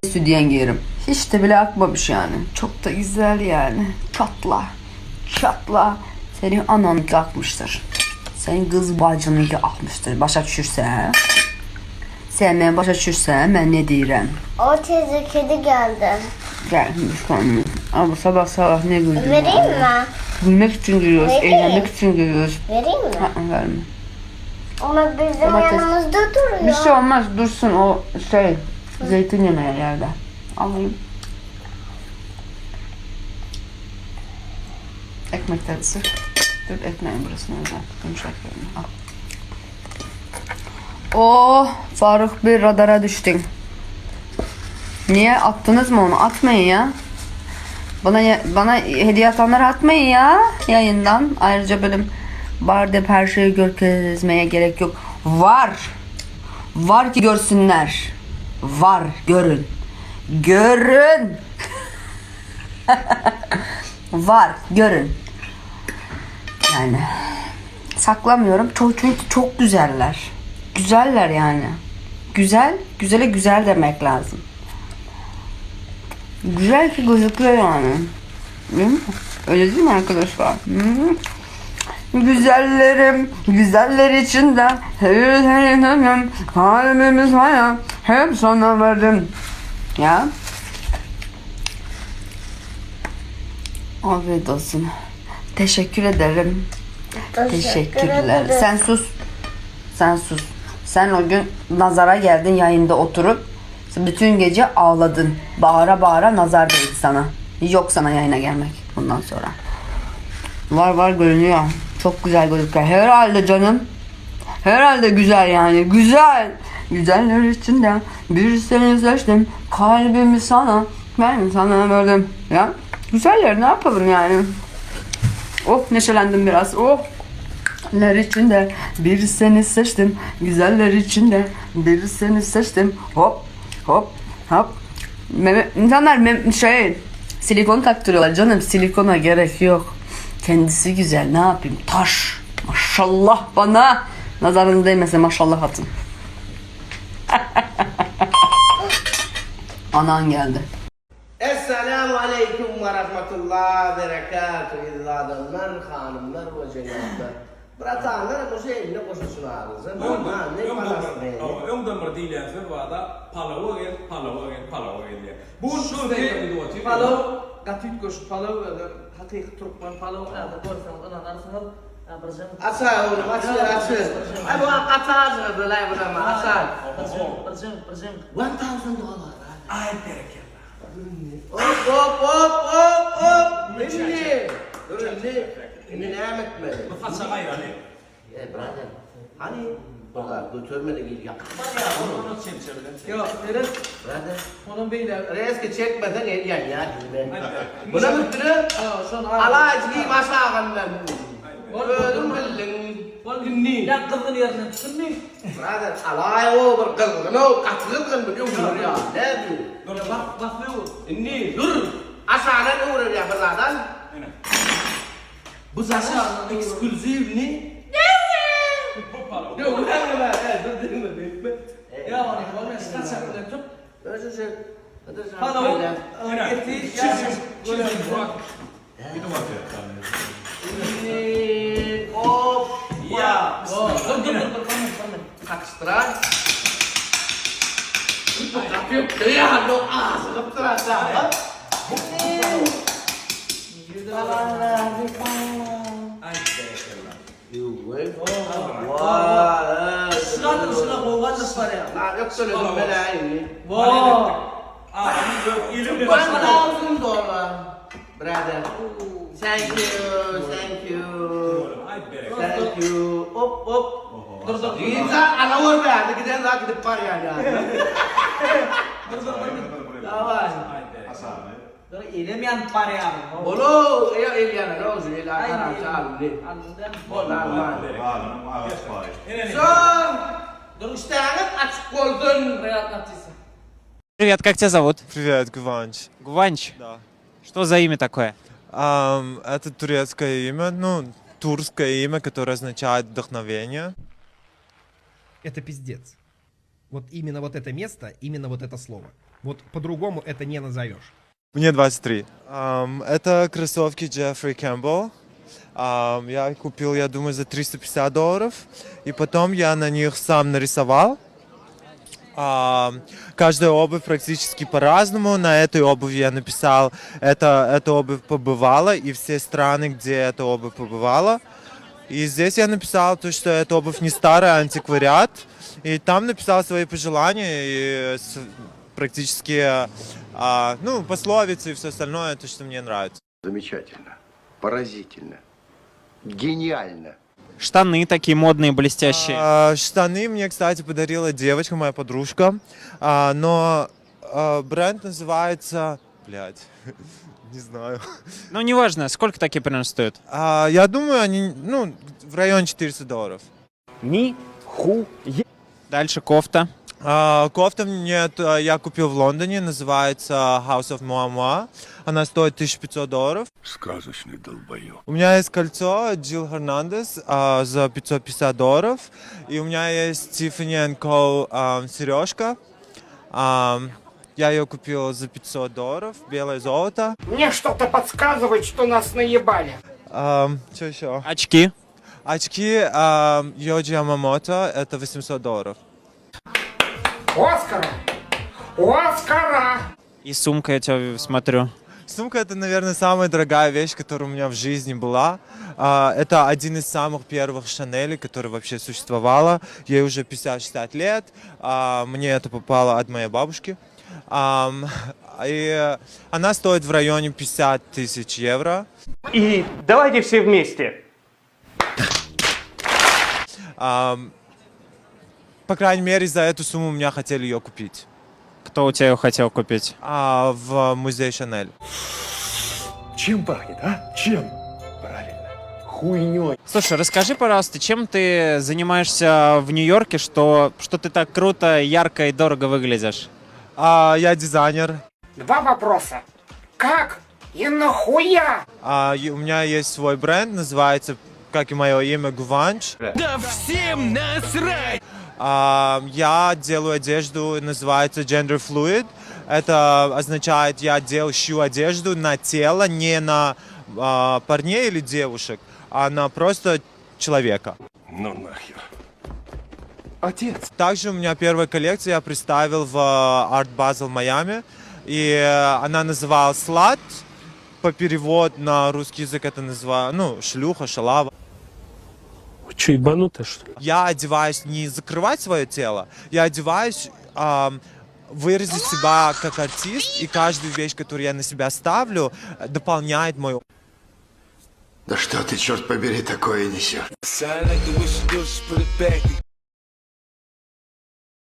Sütyen giyerim. Hiç de bile akmamış yani. Çok da güzel yani. Çatla. Çatla. Senin ananınki akmıştır. Senin kız bacınınki akmıştır. Başa düşürsə. Sen beni başa düşürsən, mən ne deyirəm? O teyze kedi geldi. Gelmiş anne. Ama sabah sabah ne güldün? Vereyim mi? Gülmek için gülüyoruz, Vereyim. eğlenmek için gülüyoruz. Vereyim mi? Ha, verme. Ama bizim Domates. yanımızda duruyor. Bir şey olmaz, dursun o şey, zeytin yemeği yerde. Alayım. Ekmek terisi. Dur ekmeğin burasını özel. Yumuşak yerini al. Oh Faruk bir radara düştün. Niye attınız mı onu? Atmayın ya. Bana bana hediye atanları atmayın ya yayından. Ayrıca benim bar deyip her şeyi görkezmeye gerek yok. Var. Var ki görsünler. Var görün. Görün. Var görün. Yani saklamıyorum. Çok çünkü çok güzeller. Güzeller yani. Güzel, güzele güzel demek lazım. Güzel ki gözüküyor yani. Değil mi? Öyle değil mi arkadaşlar? Hı? Güzellerim, güzeller içinde kalbimi sana hep sana verdim. Ya. Afiyet olsun. Teşekkür ederim. Teşekkürler. ederim. Sen sus. Sen sus. Sen o gün nazara geldin yayında oturup bütün gece ağladın. Bağıra bağıra nazar değdi sana. Yok sana yayına gelmek bundan sonra. Var var görünüyor. Çok güzel gözüküyor. Herhalde canım. Herhalde güzel yani. Güzel. Güzeller içinde bir seni seçtim. Kalbimi sana ben sana verdim. Ya güzeller ne yapalım yani. Oh neşelendim biraz. Oh. Ler içinde bir seni seçtim. Güzeller içinde bir seni seçtim. Hop hop hop. Meme, insanlar mem, şey silikon taktırıyorlar canım. Silikona gerek yok. Kendisi güzel ne yapayım? Taş. Maşallah bana. Nazarınız değmesin maşallah atın. Anan geldi. Esselamu aleýkum we rahmetullah berekatuh eziz adamlar, hanymlar we jenaplar. Bratanlar bu şeýle goşuşynaryza normal ne parasny. Öňden bir diýilýän söz barda palawa gel, palawa gel, palawa gel diýen. Bu gün şu Steak Palaw gaty üýtgeşik palaw özem hakyky türkmen palaw häzir görseňiz ynanarsyňyz. Birjik. Açaý oglum aç ber aç ber. Aý bu gaty ajygydylaý bu zaman açaý. Birjik birjik birjik. One thousand dollar. Aý berekella. Hop hop hop hop hop. Indi. Dur indi. Indi näme etmeli? Bu saçak aýraly. Ey brother. Hany bular götermeli gel ýakyp barýar bunu. Onu çemçe bilen çek. Ýok seret. Brother. Onuň beýle. Reski çekmeseň el ýanýar diýmen. Buna üstüne Şony alaç giým aşagyndan. Özüň bildiň. Indi. Ýa gyzgyn ýerinden çykynmy? Brother alaý o bir gyzgyn-ow gaty gyzgyn bu öwrülýär. Näme? Dur Bak basly öwür. Indi dur. Aşagyndan öwrülýär bir zadan. Ine. Bu zaşy eksklýuziwni. Bu palaw. Ýok, dur diýme, beýtme. Ýa ony bolmaýar, saçak bilen tut. Palaw eti Hop. Ya. Dur dur dur dur dur. Kaçtıran. Kapıyor. Ya no ağzı kaptıran. Aý berekella. Vay. Şuna şuna gowan barýar. Lan yok söyledim ben ha indi. Wow. Adamyň One dollar. Brother. Thank you. Thank you. Aý berekella. Thank you. Hop hop. Dur dur. Gidsen ana vur be. Hadi giden daha gidip var yani. Dur dur dur. Davay. Aý berekella. Dur elim ýanyp barýar. Bolo, ya el yana, no, el akaram çaldı. Alnyndan. Normal. Ine. Son. Dur iştahın açık olsun. Real naçisi. Привет, как тебя зовут? Привет, Гуванч. Гуванч. Да. Что за имя такое? Это турецкое имя, ну, турское имя, которое означает вдохновение. Это пиздец. Вот именно вот это место, именно вот это слово. Вот по-другому это не назовешь. Мне 23. Это кроссовки Джеффри Кэмпбелл. Я их купил, я думаю, за 350 долларов. И потом я на них сам нарисовал. Каждая обувь практически по-разному. На этой обуви я написал, эта обувь побывала, и все страны, где эта обувь побывала. И здесь я написал то, что эта обувь не старая, а антиквариат. И там написал свои пожелания и практически, ну, пословицы и все остальное, то, что мне нравится. Замечательно. Поразительно. Гениально. Штаны такие модные, блестящие. Штаны мне, кстати, подарила девочка, моя подружка. Но бренд называется... Блядь, не знаю. Ну, неважно, сколько такие примерно стоят? Я думаю, они, ну, в районе 400 долларов. Дальше кофта. Кофта мне я купил в Лондоне, называется House of Mua Mua. Она стоит 1500 долларов. Сказочный долбоеб. У меня есть кольцо Jill Hernandez за 550 долларов. И у меня есть Tiffany Co. сережка. Я ее купил за 500 долларов, белое золото. Мне что-то подсказывает, что нас наебали. Что еще? Очки. Очки Yohji Yamamoto, это 800 долларов. Оскара! Оскара! И сумка, я тебя смотрю. Сумка это, наверное, самая дорогая вещь, которая у меня в жизни была. Это один из самых первых Шанелей, которая вообще существовала. Ей уже 50-60 лет. Мне это попало от моей бабушки. И она стоит в районе 50 тысяч евро. И давайте все вместе. По крайней мере, за эту сумму у меня хотели ее купить. Кто у тебя ее хотел купить? В музее Шанель. Чем пахнет, а? Чем? Правильно. Хуйней. Слушай, расскажи, пожалуйста, чем ты занимаешься в Нью-Йорке, что ты так круто, ярко и дорого выглядишь? Я дизайнер. Два вопроса. Как и нахуя? И у меня есть свой бренд, называется, как и мое имя, Гуванч. Да всем насрать! Я делаю одежду, называется gender fluid. Это означает, я делаю, шью одежду на тело, не на парней или девушек, а на просто человека. Ну нахер. Отец. Также у меня первая коллекция я представил в Art Basel Майами. И она называлась Slut. По перевод на русский язык это называю, ну, шлюха, шалава. Че, ебанутая, что ли? Я одеваюсь не закрывать свое тело, я одеваюсь выразить себя как артист, и каждую вещь, которую я на себя ставлю, дополняет мой Да что ты, черт побери, такое несешь?